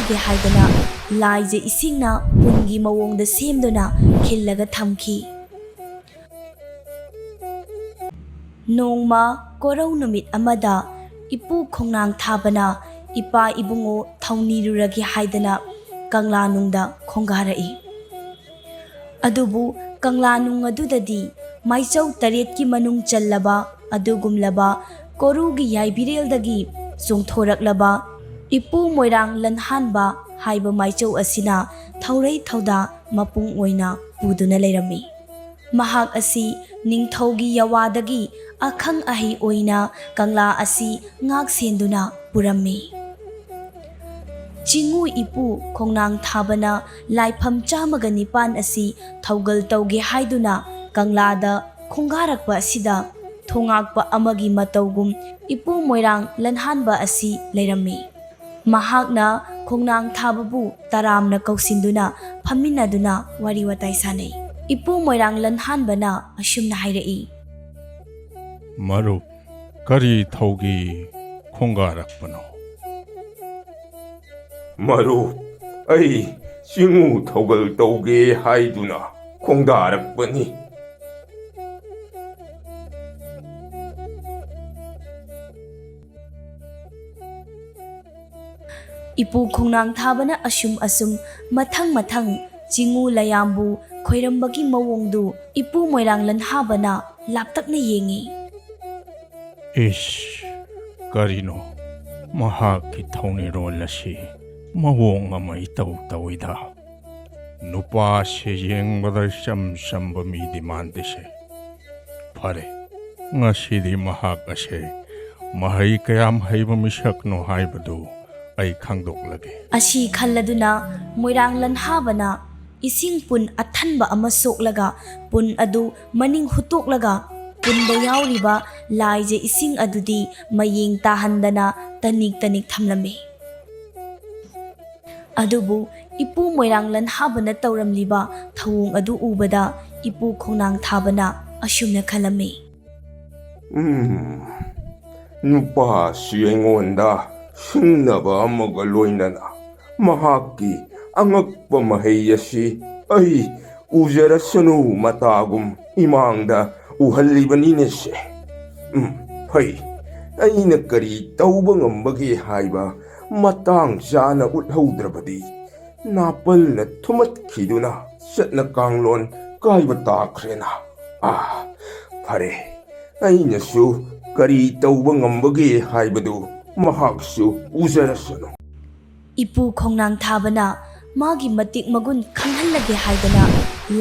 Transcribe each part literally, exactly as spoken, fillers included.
ꯒꯦ ꯍꯥꯏꯗꯅ ꯂꯥꯏꯖ ꯏꯁꯤꯡꯅ ꯄꯨꯟꯒꯤ ꯃꯑꯣꯡꯗ ꯁꯦꯝꯗꯨꯅ ꯈꯤꯜꯂꯒ ꯊꯝꯈꯤ꯫ ꯅꯣꯡꯃ ꯀꯣꯔꯧ ꯅꯨꯃꯤꯠ ꯑꯃꯗ ꯏꯄꯨ ꯈꯣꯡꯅꯥꯡ ꯊꯥꯕꯅ ꯏꯄꯥ ꯏꯕꯨꯡꯉꯣ ꯊꯧꯅꯤꯔꯨꯔꯒꯦ ꯍꯥꯏꯗꯅ ꯀꯪꯂꯥꯅꯨꯡꯗ ꯈꯣꯡꯒꯥꯔꯛꯏ꯫ ꯑꯗꯨꯕꯨ ꯀꯪꯂꯥꯅꯨꯡ ꯑꯗꯨꯗꯗꯤ ꯃꯥꯏꯆꯧ ꯇꯔꯦꯠꯀꯤ ꯃꯅꯨꯡ ꯆꯜꯂꯕ ꯑꯗꯨꯒꯨꯝꯂꯕ ꯀꯣꯔꯧꯒꯤ ꯌꯥꯏꯕꯤꯔꯦꯜꯗꯒꯤ ꯆꯣꯡꯊꯣꯔꯛꯂꯕ ꯏꯄꯨ ꯃꯣꯏꯔꯥꯡ ꯂꯟꯍꯥꯟꯕ ꯍꯥꯏꯕ ꯃꯥꯏꯆꯧ ꯑꯁꯤꯅ ꯊꯧꯔꯩ ꯊꯧꯗꯥ ꯃꯄꯨꯡ ꯑꯣꯏꯅ ꯄꯨꯗꯨꯅ ꯂꯩꯔꯝꯃꯤ꯫ ꯃꯍꯥꯛ ꯑꯁꯤ ꯅꯤꯡꯊꯧꯒꯤ ꯌꯥꯋꯥꯗꯒꯤ ꯑꯈꯪ ꯑꯍꯩ ꯑꯣꯏꯅ ꯀꯪꯂꯥ ꯑꯁꯤ ꯉꯥꯛ ꯁꯦꯟꯗꯨꯅ ꯄꯨꯔꯝꯃꯤ꯫ ꯆꯤꯉꯨ ꯏꯄꯨ ꯈꯣꯡꯅꯥꯡ ꯊꯥꯕꯅ ꯂꯥꯏꯐꯝ ꯆꯥꯝꯃꯒ ꯅꯤꯄꯥꯟ ꯑꯁꯤ ꯊꯧꯒꯜ ꯇꯧꯒꯦ ꯍꯥꯏꯗꯨꯅ ꯀꯪꯂꯥꯗ ꯈꯣꯡꯒꯥꯔꯛꯄ ꯑꯁꯤꯗ ꯊꯣꯉꯥꯛꯄ ꯑꯃꯒꯤ ꯃꯇꯧꯒꯨꯝ ꯏꯄꯨ ꯃꯣꯏꯔꯥꯡ ꯂꯟꯍꯥꯟꯕ ꯑꯁꯤ ꯂꯩꯔꯝꯃꯤ꯫ ꯃꯍꯥꯛꯅ ꯈꯣꯡꯅꯥꯡ ꯊꯥꯕꯕꯨ ꯇꯔꯥꯝꯅ ꯀꯧꯁꯤꯟꯗꯨꯅ ꯐꯝꯃꯤꯟꯅꯗꯨꯅ ꯋꯥꯔꯤ ꯋꯥꯇꯥꯏ ꯁꯥꯅꯩ꯫ ꯏꯄꯨ ꯃꯣꯏꯔꯥꯡ ꯂꯟꯍꯥꯟꯕꯅ ꯑꯁꯨꯝꯅ ꯍꯥꯏꯔꯛꯏ꯫ ꯃꯔꯨꯞ, ꯀꯔꯤ ꯊꯧꯒꯦ ꯈꯣꯡꯒꯥꯔꯛꯄꯅꯣ? ꯃꯔꯨꯞ, ꯑꯩ ꯆꯤꯉꯨ ꯊꯧꯒꯜ ꯇꯧꯒꯦ ꯍꯥꯏꯗꯨꯅ ꯈꯣꯡꯗꯥꯔꯛꯄꯅꯤ꯫ ꯏꯄꯨ ꯈꯣꯡꯅꯥꯡ ꯊꯥꯕꯅ ꯑꯁꯨꯝ ꯑꯁꯨꯝ ꯃꯊꯪ ꯃꯊꯪ ꯆꯤꯉꯨ ꯂꯌꯥꯝꯕꯨ ꯈꯣꯏꯔꯝꯕꯒꯤ ꯃꯑꯣꯡꯗꯨ ꯏꯄꯨ ꯃꯣꯏꯔꯥꯡ ꯂꯟꯍꯥꯕꯅ ꯂꯥꯞꯇꯛꯅ ꯌꯦꯡꯏ꯫ ꯏꯁ, ꯀꯔꯤꯅꯣ ꯃꯍꯥꯛꯀꯤ ꯊꯧꯅꯤꯔꯣꯜ ꯑꯁꯤ ꯃꯑꯣꯡ ꯑꯃ ꯏꯇꯧ ꯇꯧꯏꯗ꯫ ꯅꯨꯄꯥꯁꯦ ꯌꯦꯡꯕꯗ ꯏꯆꯝ ꯆꯝꯕ ꯃꯤꯗꯤ ꯃꯥꯟꯗꯦꯁꯦ꯫ ꯐꯔꯦ, ꯉꯁꯤꯗꯤ ꯃꯍꯥꯛ ꯑꯁꯦ ꯃꯍꯩ ꯀꯌꯥꯝ ꯍꯩꯕ ꯃꯤꯁꯛꯅꯣ ꯍꯥꯏꯕꯗꯨ ꯑꯩ ꯈꯪꯗꯣꯛꯂꯒꯦ꯫ ꯑꯁꯤ ꯈꯜꯂꯗꯨꯅ ꯃꯣꯏꯔꯥꯡ ꯂꯟꯍꯥꯕꯅ ꯏꯁꯤꯡ ꯄꯨꯟ ꯑꯊꯟꯕ ꯑꯃ ꯁꯣꯛꯂꯒ ꯄꯨꯟ ꯑꯗꯨ ꯃꯅꯤꯡ ꯍꯨꯠꯇꯣꯛꯂꯒ ꯄꯨꯟꯗ ꯌꯥꯎꯔꯤꯕ ꯂꯥꯏꯖ ꯏꯁꯤꯡ ꯑꯗꯨꯗꯤ ꯃꯌꯦꯡ ꯇꯥꯍꯟꯗꯅ ꯇꯅꯤꯛ ꯇꯅꯤꯛ ꯊꯝꯂꯝꯃꯤ꯫ ꯑꯗꯨꯕꯨ ꯏꯄꯨ ꯃꯣꯏꯔꯥꯡ ꯂꯟꯍꯥꯕꯅ ꯇꯧꯔꯝꯂꯤꯕ ꯊꯧꯑꯣꯡ ꯑꯗꯨ ꯎꯕꯗ ꯏꯄꯨ ꯈꯣꯡꯅꯥꯡ ꯊꯥꯕꯅ ꯑꯁꯨꯝꯅ ꯈꯜꯂꯝꯃꯤ꯫ ꯎꯝ, ꯅꯨꯄꯥꯁꯤ ꯑꯩꯉꯣꯟꯗ ꯁꯤꯡꯅꯕ ꯑꯃꯒ ꯂꯣꯏꯅꯅ ꯃꯍꯥꯛꯀꯤ ꯑꯉꯛꯄ ꯃꯍꯩ ꯑꯁꯤ ꯑꯩ ꯎꯖꯔꯁꯅꯨ ꯃꯇꯥꯒꯨꯝ ꯏꯃꯥꯡꯗ ꯎꯍꯜꯂꯤꯕꯅꯤꯅꯦꯁꯦ꯫ ꯎꯝ, ꯐꯩ꯫ ꯑꯩꯅ ꯀꯔꯤ ꯇꯧꯕ ꯉꯝꯕꯒꯦ ꯍꯥꯏꯕ ꯃꯇꯥꯡ ꯆꯥꯅ ꯎꯠꯍꯧꯗ꯭ꯔꯕꯗꯤ ꯅꯥꯄꯜꯅ ꯊꯨꯝꯃꯠꯈꯤꯗꯨꯅ ꯆꯠꯅ ꯀꯥꯡꯂꯣꯟ ꯀꯥꯏꯕ ꯇꯥꯈ꯭ꯔꯦꯅ꯫ ꯑꯥ, ꯐꯔꯦ, ꯑꯩꯅꯁꯨ ꯀꯔꯤ ꯇꯧꯕ ꯉꯝꯕꯒꯦ ꯍꯥꯏꯕꯗꯨ ꯃꯍꯥꯛꯁꯨ ꯎꯖꯔꯁꯅꯨ꯫ ꯏꯄꯨ ꯈꯣꯡꯅꯥꯡ ꯊꯥꯕꯅ ꯃꯥꯒꯤ ꯃꯇꯤꯛ ꯃꯒꯨꯟ ꯈꯪꯍꯜꯂꯒꯦ ꯍꯥꯏꯗꯅ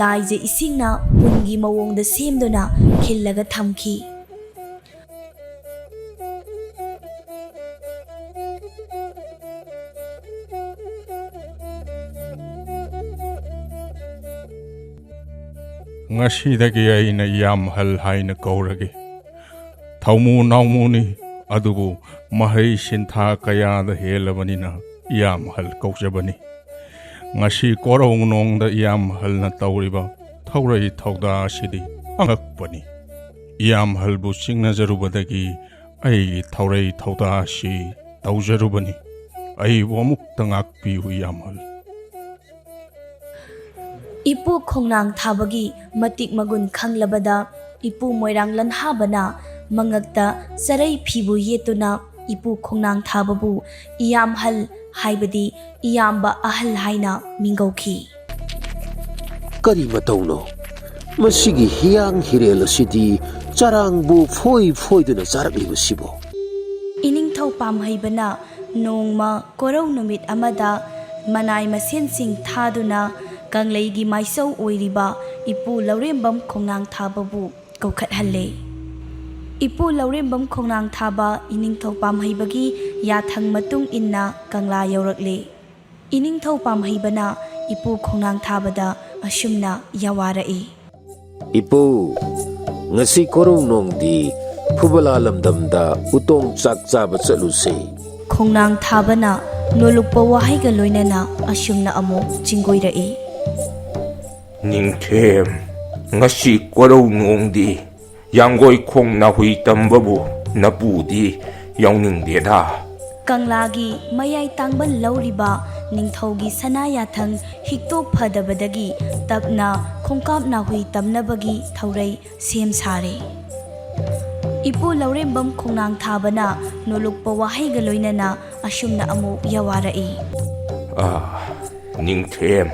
ꯂꯥꯏꯖ ꯏꯁꯤꯡꯅ ꯄꯨꯟꯒꯤ ꯃꯑꯣꯡꯗ ꯁꯦꯝꯗꯨꯅ ꯈꯤꯜꯂꯒ ꯊꯝꯈꯤ꯫ ꯉꯁꯤꯗꯒꯤ ꯑꯩꯅ ꯏꯌꯥꯝꯍꯜ ꯍꯥꯏꯅ ꯀꯧꯔꯒꯦ꯫ ꯊꯧꯃꯨ ꯅꯥꯎꯃꯨꯅꯤ, ꯑꯗꯨꯕꯨ ꯃꯍꯩ ꯁꯤꯟꯊꯥ ꯀꯌꯥꯗ ꯍꯦꯜꯂꯕꯅꯤꯅ ꯏꯌꯥꯝꯍꯜ ꯀꯧꯖꯕꯅꯤ꯫ ꯉꯁꯤ ꯀꯣꯔꯧꯅꯣꯡꯗ ꯏꯌꯥꯝꯍꯜꯅ ꯇꯧꯔꯤꯕ ꯊꯧꯔꯩ ꯊꯧꯗꯥ ꯑꯁꯤꯗꯤ ꯑꯉꯛꯄꯅꯤ꯫ ꯏꯌꯥꯝꯍꯜꯕꯨ ꯆꯤꯡꯅꯖꯔꯨꯕꯗꯒꯤ ꯑꯩꯒꯤ ꯊꯧꯔꯩ ꯊꯧꯗꯥ ꯑꯁꯤ ꯇꯧꯖꯔꯨꯕꯅꯤ꯫ ꯑꯩꯕꯨ ꯑꯃꯨꯛꯇ ꯉꯥꯛꯄꯤꯌꯨ ꯏꯌꯥꯝꯍꯜ꯫ ꯏꯄꯨ ꯈꯣꯡꯅꯥꯡ ꯊꯥꯕꯒꯤ ꯃꯇꯤꯛ ꯃꯒꯨꯟ ꯈꯪꯂꯕꯗ ꯏꯄꯨ ꯃꯣꯏꯔꯥꯡ ꯂꯟꯍꯥꯕꯅ ꯃꯉꯛꯇ ꯆꯔꯩ ꯐꯤꯕꯨ ꯌꯦꯠꯇꯨꯅ ꯏꯄꯨ ꯈꯣꯡꯅꯥꯡ ꯊꯥꯕꯕꯨ ꯏꯌꯥꯝꯍꯜ ꯍꯥꯏꯕꯗꯤ ꯏꯌꯥꯝꯕ ꯑꯍꯜ ꯍꯥꯏꯅ ꯃꯤꯡꯒꯧꯈꯤ꯫ ꯀꯔꯤ ꯃꯇꯧꯅꯣ? ꯃꯁꯤꯒꯤ ꯍꯤꯌꯥꯡ ꯍꯤꯔꯦꯜ ꯑꯁꯤꯗꯤ ꯆꯔꯥꯡꯕꯨ ꯐꯣꯏ ꯐꯣꯏꯗꯨꯅ ꯆꯥꯔꯛꯂꯤꯕꯁꯤꯕꯣ? ꯏꯅꯤꯡꯊꯧ ꯄꯥꯝꯍꯩꯕꯅ ꯅꯣꯡꯃ ꯀꯣꯔꯧ ꯅꯨꯃꯤꯠ ꯑꯃꯗ ꯃꯅꯥꯏ ꯃꯁꯦꯟꯁꯤꯡ ꯊꯥꯗꯨꯅ ꯀꯪꯂꯩꯒꯤ ꯃꯥꯏꯆꯧ ꯑꯣꯏꯔꯤꯕ ꯏꯄꯨ ꯂꯧꯔꯦꯝꯕꯝ ꯈꯣꯡꯅꯥꯡ ꯊꯥꯕꯕꯨ ꯀꯧꯈꯠꯍꯜꯂꯦ꯫ ꯏꯄꯨ ꯂꯧꯔꯦꯝꯕꯝ ꯈꯣꯡꯅꯥꯡ ꯊꯥꯕ ꯏꯅꯤꯡꯊꯧ ꯄꯥꯝꯍꯩꯕꯒꯤ ꯌꯥꯊꯪ ꯃꯇꯨꯡ ꯏꯟꯅ ꯀꯪꯂꯥ ꯌꯧꯔꯛꯂꯦ꯫ ꯏꯅꯤꯡꯊꯧ ꯄꯥꯝꯍꯩꯕꯅ ꯏꯄꯨ ꯈꯣꯡꯅꯥꯡ ꯊꯥꯕꯗ ꯑꯁꯨꯝꯅ ꯌꯥꯋꯥꯔꯛꯏ꯫ ꯏꯄꯨ, ꯉꯁꯤ ꯀꯣꯔꯧꯅꯣꯡꯗꯤ ꯐꯨꯕꯂꯥ ꯂꯝꯗꯝꯗ ꯎꯇꯣꯡ ꯆꯥꯛ ꯆꯥꯕ ꯆꯠꯂꯨꯁꯦ꯫ ꯈꯣꯡꯅꯥꯡ ꯊꯥꯕꯅ ꯅꯣꯂꯨꯛꯄ ꯋꯥꯍꯩꯒ ꯂꯣꯏꯅꯅ ꯑꯁꯨꯝꯅ ꯑꯃꯨꯛ ꯆꯤꯡꯒꯣꯏꯔꯛꯏ꯫ ꯅꯤꯡꯊꯦꯝ, ꯉꯁꯤ ꯀꯣꯔꯧꯅꯣꯡꯗꯤ ꯌꯥꯡꯒꯣꯏ ꯈꯣꯡ ꯅꯥꯍꯨꯏ ꯇꯝꯕꯕꯨ ꯅꯄꯨꯗꯤ ꯌꯥꯎꯅꯤꯡꯗꯦꯗ꯫ ꯀꯪꯂꯥꯒꯤ ꯃꯌꯥꯏ ꯇꯥꯡꯕ ꯂꯧꯔꯤꯕ ꯅꯤꯡꯊꯧꯒꯤ ꯁꯅꯥ ꯌꯥꯊꯪ ꯍꯤꯛꯇꯣꯛ ꯐꯗꯕꯗꯒꯤ ꯇꯞꯅ ꯈꯣꯡꯀꯥꯞ ꯅꯥꯍꯨꯏ ꯇꯝꯅꯕꯒꯤ ꯊꯧꯔꯩ ꯁꯦꯝ ꯁꯥꯔꯦ꯫ ꯏꯄꯨ ꯂꯧꯔꯦꯝꯕꯝ ꯈꯣꯡꯅꯥꯡ ꯊꯥꯕꯅ ꯅꯣꯂꯨꯛꯄ ꯋꯥꯍꯩꯒ ꯂꯣꯏꯅꯅ ꯑꯁꯨꯝꯅ ꯑꯃꯨꯛ ꯌꯥꯋꯥꯔꯛꯏ꯫ ꯑꯥ, ꯅꯤꯡꯊꯦꯝ,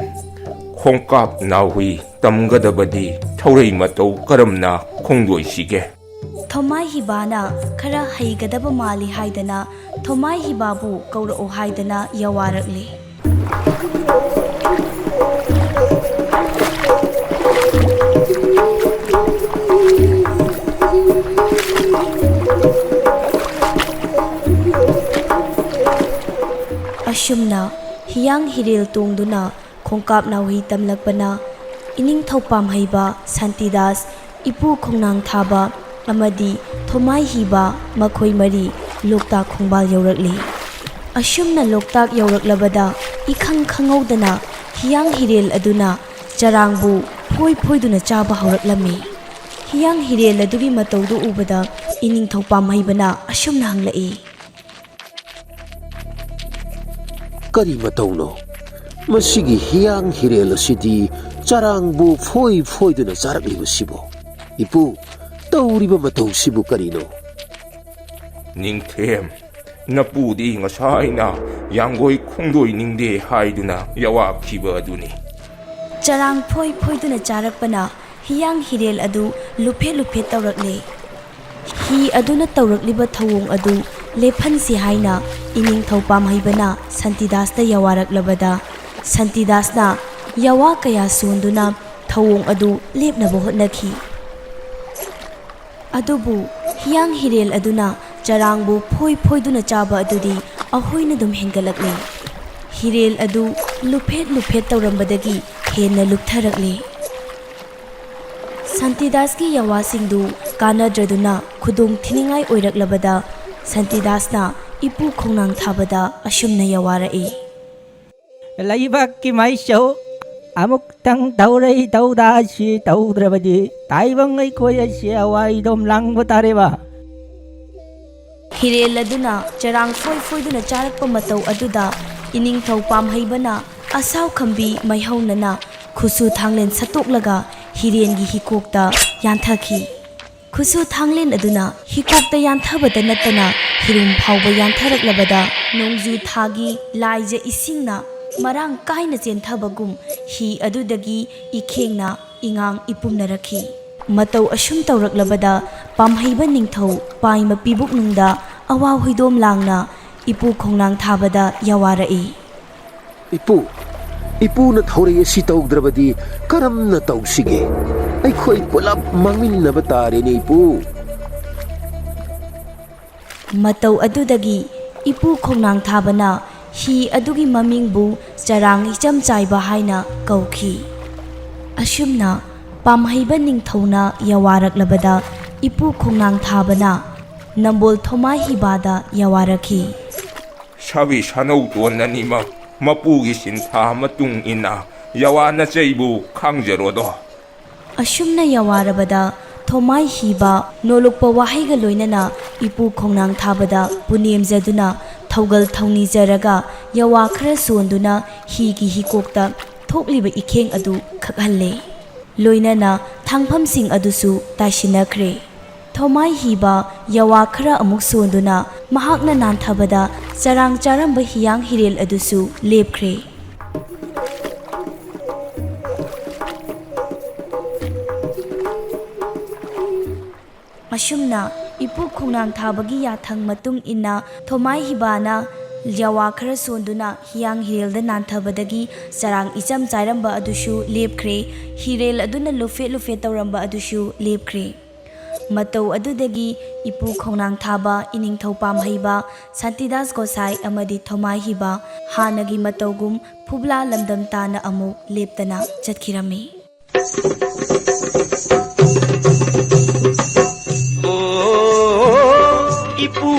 ꯈꯣꯡꯀꯥꯞ ꯅꯥꯍꯨꯏ ꯇꯝꯒꯗꯕꯗꯤ ꯊꯧꯔꯩ ꯃꯇꯧ ꯀꯔꯝꯅ ꯈꯣꯡꯗꯣꯏꯁꯤꯒꯦ? ꯊꯣꯃꯥꯏ ꯍꯤꯕꯥꯅ ꯈꯔ ꯍꯩꯒꯗꯕ ꯃꯥꯜꯂꯤ ꯍꯥꯏꯗꯅ ꯊꯣꯃꯥꯏ ꯍꯤꯕꯥꯕꯨ ꯀꯧꯔꯛꯑꯣ ꯍꯥꯏꯗꯅ ꯌꯥꯋꯥꯔꯛꯂꯦ꯫ ꯑꯁꯨꯝꯅ ꯍꯤꯌꯥꯡ ꯍꯤꯔꯦꯜ ꯇꯣꯡꯗꯨꯅ ꯈꯣꯡꯀꯥꯞ ꯅꯥꯍꯨꯏ ꯇꯝꯂꯛꯄꯅ ꯏꯅꯤꯡꯊꯧ ꯄꯥꯝꯍꯩꯕ ꯁꯥꯟꯇꯤꯗꯥꯁ, ꯏꯄꯨ ꯈꯣꯡꯅꯥꯡ ꯊꯥꯕ ꯑꯃꯗꯤ ꯊꯣꯃꯥꯏ ꯍꯤꯕ, ꯃꯈꯣꯏ ꯃꯔꯤ ꯂꯣꯛꯇꯥꯛ ꯈꯣꯡꯕꯥꯜ ꯌꯧꯔꯛꯂꯤ꯫ ꯑꯁꯨꯝꯅ ꯂꯣꯛꯇꯥꯛ ꯌꯧꯔꯛꯂꯕꯗ ꯏꯈꯪ ꯈꯪꯍꯧꯗꯅ ꯍꯤꯌꯥꯡ ꯍꯤꯔꯦꯜ ꯑꯗꯨꯅ ꯆꯔꯥꯡꯕꯨ ꯐꯣꯏ ꯐꯣꯏꯗꯨꯅ ꯆꯥꯕ ꯍꯧꯔꯛꯂꯝꯃꯤ꯫ ꯍꯤꯌꯥꯡ ꯍꯤꯔꯦꯜ ꯑꯗꯨꯒꯤ ꯃꯇꯧꯗꯨ ꯎꯕꯗ ꯏꯅꯤꯡꯊꯧ ꯄꯥꯝꯍꯩꯕꯅ ꯑꯁꯨꯝꯅ ꯍꯪꯂꯛꯏ꯫ ꯀꯔꯤ ꯃꯇꯧꯅꯣ? ꯃꯁꯤꯒꯤ ꯍꯤꯌꯥꯡ ꯍꯤꯔꯦꯜ ꯑꯁꯤꯗꯤ ꯆꯔꯥꯡꯕꯨ ꯐꯣꯏ ꯐꯣꯏꯗꯨꯅ ꯆꯥꯔꯛꯂꯤꯕꯁꯤꯕꯣ? ꯏꯄꯨ, ꯇꯧꯔꯤꯕ ꯃꯇꯧꯁꯤꯕꯨ ꯀꯔꯤꯅꯣ? ꯅꯤꯡꯊꯦꯝ, ꯅꯄꯨꯗꯤ ꯉꯁꯥꯏꯅ ꯌꯥꯡꯒꯣꯏ ꯈꯣꯡꯗꯣꯏꯅꯤꯡꯗꯦ ꯍꯥꯏꯗꯨꯅ ꯌꯥꯋꯥꯈꯤꯕ ꯑꯗꯨꯅꯤ꯫ ꯆꯔꯥꯡ ꯐꯣꯏ ꯐꯣꯏꯗꯨꯅ ꯆꯥꯔꯛꯄꯅ ꯍꯤꯌꯥꯡ ꯍꯤꯔꯦꯜ ꯑꯗꯨ ꯂꯨꯐꯦꯠ ꯂꯨꯐꯦꯠ ꯇꯧꯔꯛꯂꯦ꯫ ꯍꯤ ꯑꯗꯨꯅ ꯇꯧꯔꯛꯂꯤꯕ ꯊꯧꯑꯣꯡ ꯑꯗꯨ ꯂꯦꯞꯍꯟꯁꯤ ꯍꯥꯏꯅ ꯏꯅꯤꯡꯊꯧ ꯄꯥꯝꯍꯩꯕꯅ ꯁꯥꯟꯇꯤꯗꯥꯁꯇ ꯌꯥꯋꯥꯔꯛꯂꯕꯗ, ꯁꯥꯟꯇꯤꯗꯥꯁꯅ ꯌꯥꯋꯥ ꯀꯌꯥ ꯁꯣꯟꯗꯨꯅ ꯊꯧꯑꯣꯡ ꯑꯗꯨ ꯂꯦꯞꯅꯕ ꯍꯣꯠꯅꯈꯤ꯫ ꯑꯗꯨꯕꯨ ꯍꯤꯌꯥꯡ ꯍꯤꯔꯦꯜ ꯑꯗꯨꯅ ꯆꯔꯥꯡꯕꯨ ꯐꯣꯏ ꯐꯣꯏꯗꯨꯅ ꯆꯥꯕ ꯑꯗꯨꯗꯤ ꯑꯍꯣꯏꯅꯗꯨꯝ ꯍꯦꯟꯒꯠꯂꯛꯂꯦ꯫ ꯍꯤꯔꯦꯜ ꯑꯗꯨ ꯂꯨꯐꯦꯠ ꯂꯨꯐꯦꯠ ꯇꯧꯔꯝꯕꯗꯒꯤ ꯍꯦꯟꯅ ꯂꯨꯞꯊꯔꯛꯂꯦ꯫ ꯁꯥꯟꯇꯤꯗꯥꯁꯀꯤ ꯌꯥꯋꯥꯁꯤꯡꯗꯨ ꯀꯥꯟꯅꯗ꯭ꯔꯗꯨꯅ ꯈꯨꯗꯣꯡ ꯊꯤꯅꯤꯡꯉꯥꯏ ꯑꯣꯏꯔꯛꯂꯕꯗ ꯁꯥꯟꯇꯤꯗꯥꯁꯅ ꯏꯄꯨ ꯈꯣꯡꯅꯥꯡ ꯊꯥꯕꯗ ꯑꯁꯨꯝꯅ ꯌꯥꯋꯥꯔꯛꯏ꯫ ꯂꯩꯕꯥꯛꯀꯤ ꯃꯥꯏꯆꯧ, ꯑꯃꯨꯛꯇꯪ ꯇꯧꯔꯩ ꯇꯧꯗꯥꯁꯤ ꯇꯧꯗ꯭ꯔꯕꯗꯤ ꯇꯥꯏꯕꯪ ꯑꯩꯈꯣꯏ ꯑꯁꯤ ꯑꯋꯥꯏꯗꯣꯝ ꯂꯥꯡꯕ ꯇꯥꯔꯦꯕ꯫ ꯍꯤꯔꯦꯜ ꯑꯗꯨꯅ ꯆꯔꯥꯡ ꯐꯣꯏ ꯐꯣꯏꯗꯨꯅ ꯆꯥꯔꯛꯄ ꯃꯇꯧ ꯑꯗꯨꯗ ꯏꯅꯤꯡꯊꯧ ꯄꯥꯝꯍꯩꯕꯅ ꯑꯁꯥꯎ ꯈꯝꯕꯤ ꯃꯥꯏꯍꯧꯅꯅ ꯈꯨꯠꯁꯨ ꯊꯥꯡꯂꯦꯟ ꯁꯠꯇꯣꯛꯂꯒ ꯍꯤꯔꯦꯟꯒꯤ ꯍꯤꯀꯣꯛꯇ ꯌꯥꯟꯊꯈꯤ꯫ ꯈꯨꯠꯁꯨ ꯊꯥꯡꯂꯦꯟ ꯑꯗꯨꯅ ꯍꯤꯀꯣꯛꯇ ꯌꯥꯟꯊꯕꯇ ꯅꯠꯇꯅ ꯍꯤꯔꯨꯝ ꯐꯥꯎꯕ ꯌꯥꯟꯊꯔꯛꯂꯕꯗ ꯅꯣꯡꯖꯨ ꯊꯥꯒꯤ ꯂꯥꯏꯖ ꯏꯁꯤꯡꯅ ꯃꯔꯥꯡ ꯀꯥꯏꯅ ꯆꯦꯟꯊꯕꯒꯨꯝ ꯍꯤ ꯑꯗꯨꯗꯒꯤ ꯏꯈꯦꯡꯅ ꯏꯉꯥꯡ ꯏꯄꯨꯝꯅꯔꯛꯈꯤ꯫ ꯃꯇꯧ ꯑꯁꯨꯝ ꯇꯧꯔꯛꯂꯕꯗ ꯄꯥꯝꯍꯩꯕ ꯅꯤꯡꯊꯧ ꯄꯥꯏꯃ ꯄꯤꯕꯨꯛꯅꯨꯡꯗ ꯑꯋꯥ ꯍꯨꯏꯗꯣꯝ ꯂꯥꯡꯅ ꯏꯄꯨ ꯈꯣꯡꯅꯥꯡ ꯊꯥꯕꯗ ꯌꯥꯋꯥꯔꯛꯏ꯫ ꯏꯄꯨ, ꯏꯄꯨꯅ ꯊꯧꯔꯩ ꯑꯁꯤ ꯇꯧꯗ꯭ꯔꯕꯗꯤ ꯀꯔꯝꯅ ꯇꯧꯁꯤꯒꯦ? ꯑꯩꯈꯣꯏ ꯄꯨꯂꯞ ꯃꯥꯡꯃꯤꯟꯅꯕ ꯇꯥꯔꯦꯅꯦ, ꯏꯄꯨ꯫ ꯃꯇꯧ ꯑꯗꯨꯗꯒꯤ ꯏꯄꯨ ꯈꯣꯡꯅꯥꯡ ꯊꯥꯕꯅ ꯍꯤ ꯑꯗꯨꯒꯤ ꯃꯃꯤꯡꯕꯨ ꯆꯔꯥꯡ ꯏꯆꯝ ꯆꯥꯏꯕ ꯍꯥꯏꯅ ꯀꯧꯈꯤ꯫ ꯑꯁꯨꯝꯅ ꯄꯥꯝꯍꯩꯕ ꯅꯤꯡꯊꯧꯅ ꯌꯥꯋꯥꯔꯛꯂꯕꯗ ꯏꯄꯨ ꯈꯣꯡꯅꯥꯡ ꯊꯥꯕꯅ ꯅꯝꯕꯣꯜ ꯊꯣꯃꯥꯏ ꯍꯤꯕꯥꯗ ꯌꯥꯋꯥꯔꯛꯈꯤ꯫ ꯁꯥꯕꯤ ꯁꯥꯅꯧ ꯇꯣꯟ ꯑꯅꯤꯃꯛ ꯃꯄꯨꯒꯤ ꯁꯤꯟꯊꯥ ꯃꯇꯨꯡ ꯏꯟꯅ ꯌꯥꯋꯥ ꯅꯆꯩꯕꯨ ꯈꯥꯡꯖꯔꯣꯗꯣ꯫ ꯑꯁꯨꯝꯅ ꯌꯥꯋꯥꯔꯕꯗ ꯊꯣꯃꯥꯏ ꯍꯤꯕ ꯅꯣꯂꯨꯛꯄ ꯋꯥꯍꯩꯒ ꯂꯣꯏꯅꯅ ꯏꯄꯨ ꯈꯣꯡꯅꯥꯡ ꯊꯥꯕꯗ ꯄꯨꯅꯦꯝꯖꯗꯨꯅ ꯊꯧꯒꯜ ꯊꯧꯅꯤꯖꯔꯒ ꯌꯥꯋꯥ ꯈꯔ ꯁꯣꯟꯗꯨꯅ ꯍꯤꯒꯤ ꯍꯤꯀꯣꯛꯇ ꯊꯣꯛꯂꯤꯕ ꯏꯈꯦꯡ ꯑꯗꯨ ꯈꯛꯍꯜꯂꯦ꯫ ꯂꯣꯏꯅꯅ ꯊꯥꯡꯐꯝꯁꯤꯡ ꯑꯗꯨꯁꯨ ꯇꯥꯏꯁꯤꯟꯅꯈ꯭ꯔꯦ꯫ ꯊꯣꯃꯥꯏ ꯍꯤꯕ ꯌꯥꯋꯥ ꯈꯔ ꯑꯃꯨꯛ ꯁꯣꯟꯗꯨꯅ ꯃꯍꯥꯛꯅ ꯅꯥꯟꯊꯕꯗ ꯆꯔꯥꯡ ꯆꯥꯔꯝꯕ ꯍꯤꯌꯥꯡ ꯍꯤꯔꯦꯜ ꯑꯗꯨꯁꯨ ꯂꯦꯞꯈ꯭ꯔꯦ꯫ ꯑꯁꯨꯝꯅ ꯏꯄꯨ ꯈꯣꯡꯅꯥꯡ ꯊꯥꯕꯒꯤ ꯌꯥꯊꯪ ꯃꯇꯨꯡ ꯏꯟꯅ ꯊꯣꯃꯥꯏ ꯍꯤꯕꯥꯅ ꯌꯥꯋꯥ ꯈꯔ ꯁꯣꯟꯗꯨꯅ ꯍꯤꯌꯥꯡ ꯍꯤꯔꯦꯜꯗ ꯅꯥꯟꯊꯕꯗꯒꯤ ꯆꯔꯥꯡ ꯏꯆꯝ ꯆꯥꯏꯔꯝꯕ ꯑꯗꯨꯁꯨ ꯂꯦꯞꯈ꯭ꯔꯦ꯫ ꯍꯤꯔꯦꯜ ꯑꯗꯨꯅ ꯂꯨꯐꯦꯠ ꯂꯨꯐꯦꯠ ꯇꯧꯔꯝꯕ ꯑꯗꯨꯁꯨ ꯂꯦꯞꯈ꯭ꯔꯦ꯫ ꯃꯇꯧ ꯑꯗꯨꯗꯒꯤ ꯏꯄꯨ ꯈꯣꯡꯅꯥꯡ ꯊꯥꯕ, ꯏꯅꯤꯡꯊꯧ ꯄꯥꯝꯍꯩꯕ, ꯁꯥꯟꯇꯤꯗꯥꯁ ꯒꯣꯁꯥꯏ ꯑꯃꯗꯤ ꯊꯣꯃꯥꯏ ꯍꯤꯕ ꯍꯥꯟꯅꯒꯤ ꯃꯇꯧꯒꯨꯝ ꯐꯨꯕꯂꯥ ꯂꯝꯗꯝ ꯇꯥꯅ ꯑꯃꯨꯛ ꯂꯦꯞꯇꯅ ꯆꯠꯈꯤꯔꯝꯃꯤ꯫ ꯑꯣ, ꯏꯄꯨ